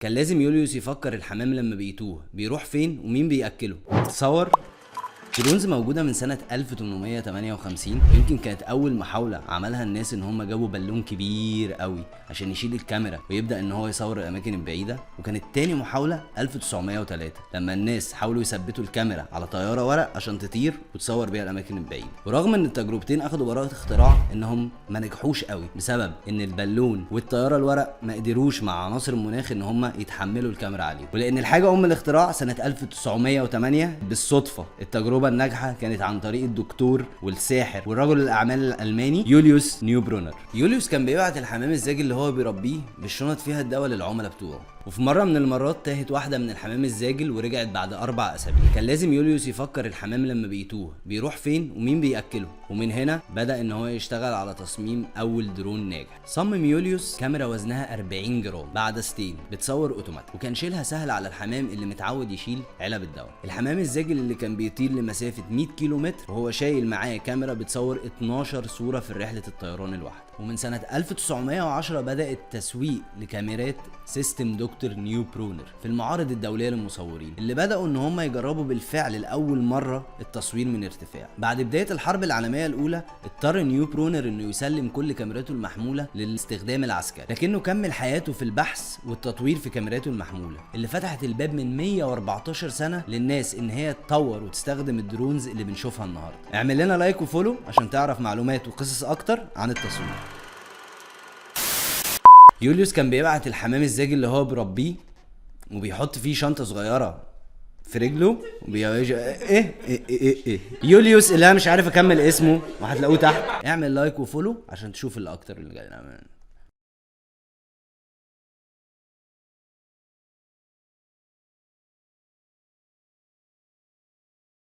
كان لازم يوليوس يفكر الحمام لما بيتوه بيروح فين ومين بيأكله. تصور drones موجودة من سنة 1858. يمكن كانت أول محاولة عملها الناس إن هم جابوا بالون كبير قوي عشان يشيل الكاميرا ويبدأ إن هو يصور الأماكن البعيدة. وكانت تاني محاولة 1903 لما الناس حاولوا يثبتوا الكاميرا على طيارة ورق عشان تطير وتصور بيها الأماكن البعيدة. ورغم إن التجربتين أخدوا براءة اختراع، إنهم ما نجحوش قوي بسبب إن البالون والطيارة الورق ما قدروش مع عناصر المناخ إن هم يتحملوا الكاميرا عليه. ولأن الحاجة أم الاختراع، سنة 1908 بالصدفة التجربة الناجحة كانت عن طريق الدكتور والساحر والرجل الأعمال الألماني يوليوس نيوبرونر. يوليوس كان بيبعت الحمام الزاجل اللي هو بيربيه بالشنط فيها الدواء للعملاء بتوعه. وفي مرة من المرات تاهت واحدة من الحمام الزاجل ورجعت بعد 4 أسابيع. كان لازم يوليوس يفكر الحمام لما بيتوه بيروح فين ومين بيأكله. ومن هنا بدأ إن هو يشتغل على تصميم أول درون ناجح. صمم يوليوس كاميرا وزنها 40 جرام بعدستين بتصور اوتوماتيك، وكان شيلها سهل على الحمام اللي متعود يشيل علب الدواء. الحمام الزاجل اللي كان بيطير لمسافة 100 كيلو متر وهو شايل معاه كاميرا بتصور 12 صورة في رحلة الطيران الواحدة. ومن سنة 1910 بدأ التسويق لكاميرات system دكتور نيوبرونر في المعارض الدولية للمصورين، اللي بدأوا ان هم يجربوا بالفعل لأول مرة التصوير من ارتفاع. بعد بداية الحرب العالمية الأولى اضطر نيوبرونر انه يسلم كل كاميراته المحمولة للاستخدام العسكري، لكنه كمل حياته في البحث والتطوير في كاميراته المحمولة اللي فتحت الباب من 114 سنة للناس ان هي تطور وتستخدم ال drones اللي بنشوفها النهارده. اعمل لنا like و follow عشان تعرف معلومات وقصص اكتر عن التصوير. يوليوس كان بيبعت الحمام الزاجل اللي هو بيربيه وبيحط فيه شنطه صغيرة في رجله وبيجي ايه ايه ايه ايه, إيه. يوليوس اللي انا مش عارف اكمل اسمه وهتلاقوه تحت. اعمل like و follow عشان تشوف اللي اكتر اللي جاي.